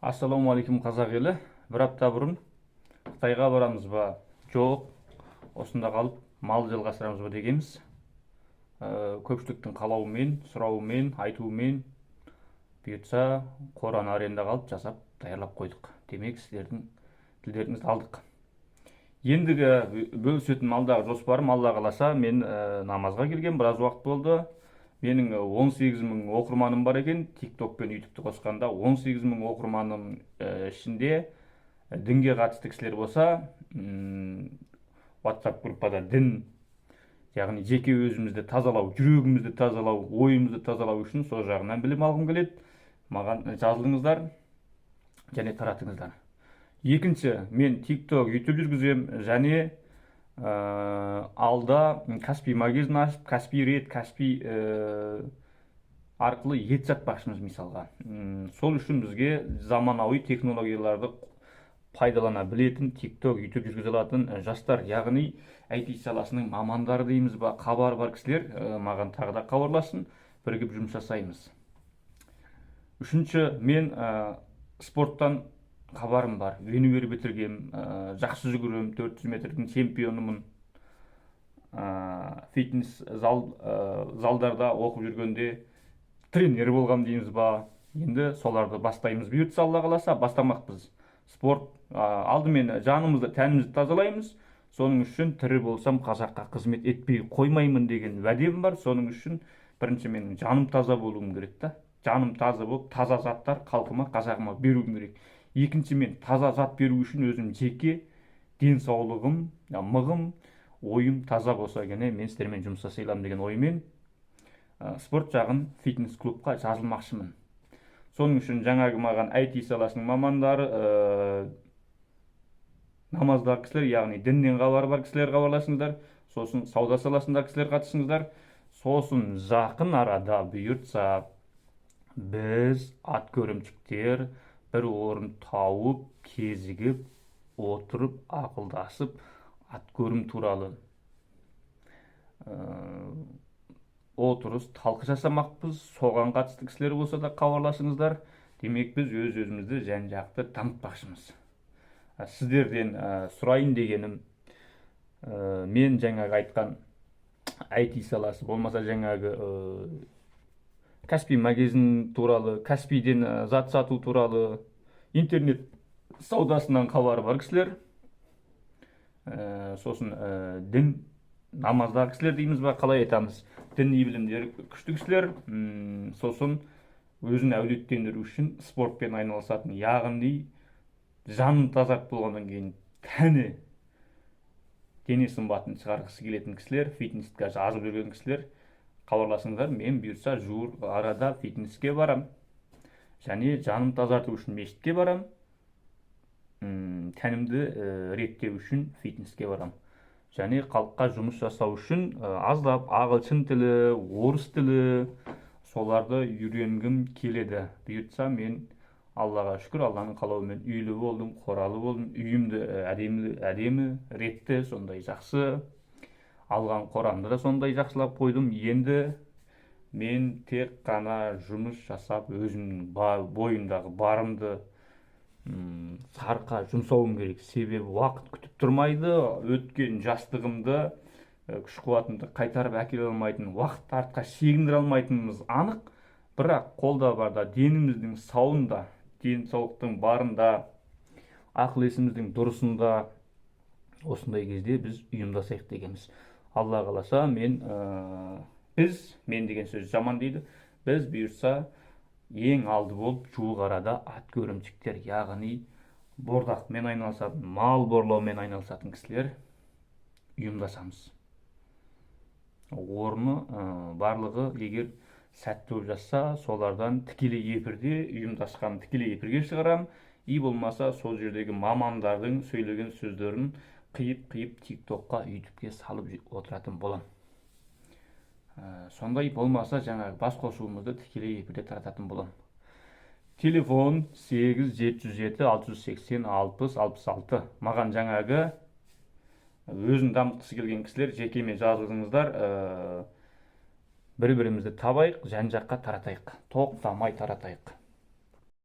Ассалаумағалейкум, қазақ елі! Бір апта бұрын Қытайға барамыз ба, жоқ, осында қалып мал жалғастырамыз ба дегенбіз. Көпшіліктің қалауымен, сұрауымен, айтуымен, бұйыртса, қораны арендаға алып, жасап, даярлап қойдық. Демек, сіздердің тілдеріңізді алдық. Ендігі бөлісетін алдағы жоспарым: Алла қаласа, мен намазға келген біраз уақыт болды. Менің 18 мың оқырманым бар екен, Тик Ток пен Ютубты қосқанда 18 мың оқырманым. Ішінде дінге қатысты кісілер болса, WhatsApp группада дін, яғни жеке өзімізді тазалау, жүрегімізді тазалау, ойымызды тазалау үшін сол жағынан білім алғым келеді, маған жазылыңыздар және таратыңыздар. Екінші, мен Тик Ток, Ютуб жүргіземін және алда Каспи магазин ашып, Каспи Ред, Каспи арқылы ет сатпақшымыз мысалға. Сол үшін бізге заманауи технологияларды пайдалана білетін, Тик Ток, Ютуб жүргізе алатын жастар, яғни IT саласының мамандары дейміз ба, хабары бар кісілер маған тағы да хабарлассын, бірігіп жұмыс жасаймыз. Үшінші, мен спорттан хабарым бар, универ бітіргем, жақсы жүгіремін, 400 метрдің чемпионымын. Фитнес залдарда оқып жүргенде тренер болғам дейміз ба, енді соларды бастаймыз, бұйыртса, Алла қаласа, бастамақпыз. Спорт, алдымен жанымызды, тәнімізді тазалаймыз. Соның үшін тірі болсам, қазаққа қызмет етпей қоймаймын деген уәдем бар. Соның үшін бірінші менің жаным таза болуым керек та. Жаным таза болып, таза заттар халқыма, қазағыма беруім керек. Екінші, мен таза зат беру үшін өзім жеке денсаулығым, мығым, ойым таза болса ғана мен сіздермен жұмыс жасай аламын деген оймен спорт жағын, фитнес клубқа жазылмақшымын. Соның үшін жаңағы маған IT саласының мамандары, намаздағы кісілер, яғни діннен хабары бар кісілер хабарласыңыздар. Сосын сауда саласындағы кісілер қатысыңыздар. Сосын жақын арада, бұйыртса, біз, ат көрімшіктер, бір орын тауып, кезігіп отырып, ақылдасып, ат көрім туралы отырыс, талқы жасамақпыз. Соған қатысты кісілер болса да хабарласыңыздар. Демек, біз өз өзімізді жан жақты дамытпақшымыз. Сіздерден сұрайын дегенім, мен жаңағы айтқан IT саласы болмаса, жаңағы Каспи магазин туралы, Каспийден зат сату туралы, интернет саудасынан хабары бар кісілер, сосын дін, намаздағы кісілер дейміз ба, қалай айтамыз, діни білімдері күшті кісілер, сосын өзін әулеттендіру үшін спортпен айналысатын, яғни жанын тазартып болғаннан кейін тәні, дене сымбатын шығарғысы келетін кісілер, фитнеске жазып жүрген кісілер хабарласыңыздар. Мен, бұйырса, жуық арада фитнеске барам және жаным тазарту үшін мешітке барам, тәнімді реттеу үшін фитнеске барам және халыққа жұмыс жасау үшін аздап ағылшын тілі, орыс тілі, соларды үйренгім келеді. Бұйыртса, мен, Аллаға шүкір, Алланың қалауымен үйлі болдым, қоралы болдым. Үйімді әдемі, әдемі ретті, сондай жақсы алған қорамды да сондай жақсылап қойдым. Енді мен тек қана жұмыс жасап, өзімнің бойымдағы барымды сарқа жұмсауым керек. Себебі уақыт күтіп тұрмайды. Өткен жастығымды, күш қуатымды қайтарып әкеле алмайтын, уақытты артқа шегіндіре алмайтынымыз анық. Бірақ қолда барда, деніміздің сауында, денсаулықтың барында, ақыл есіміздің дұрысында, осындай кезде біз ұйымдасайық дегенбіз. Алла қаласа, мен, біз, мен деген сөз жаман дейді, біз, бұйырса, ең алды болып жуық арада ат көрімшіктер, яғни бордақпен айналысатын, мал борлаумен айналысатын кісілер ұйымдасамыз. Орны, барлығы егер сәтті болып жатса, солардан тікелей эфирде, ұйымдасқан тікелей эфирге шығарам, и болмаса сол жердегі мамандардың сөйлеген сөздерін қиып қиып Тик Токқа, Ютубке салып отыратын боламын. Сондай болмаса, жаңағы бас қосуымызды тікелей эфирде тарататын боламын. Телефон 8 707 680 60 66. Маған жаңағы өзін дамытқысы келген кісілер жекеме жазылыңыздар. Бір бірімізді табайық, жан жаққа таратайық, тоқтамай таратайық.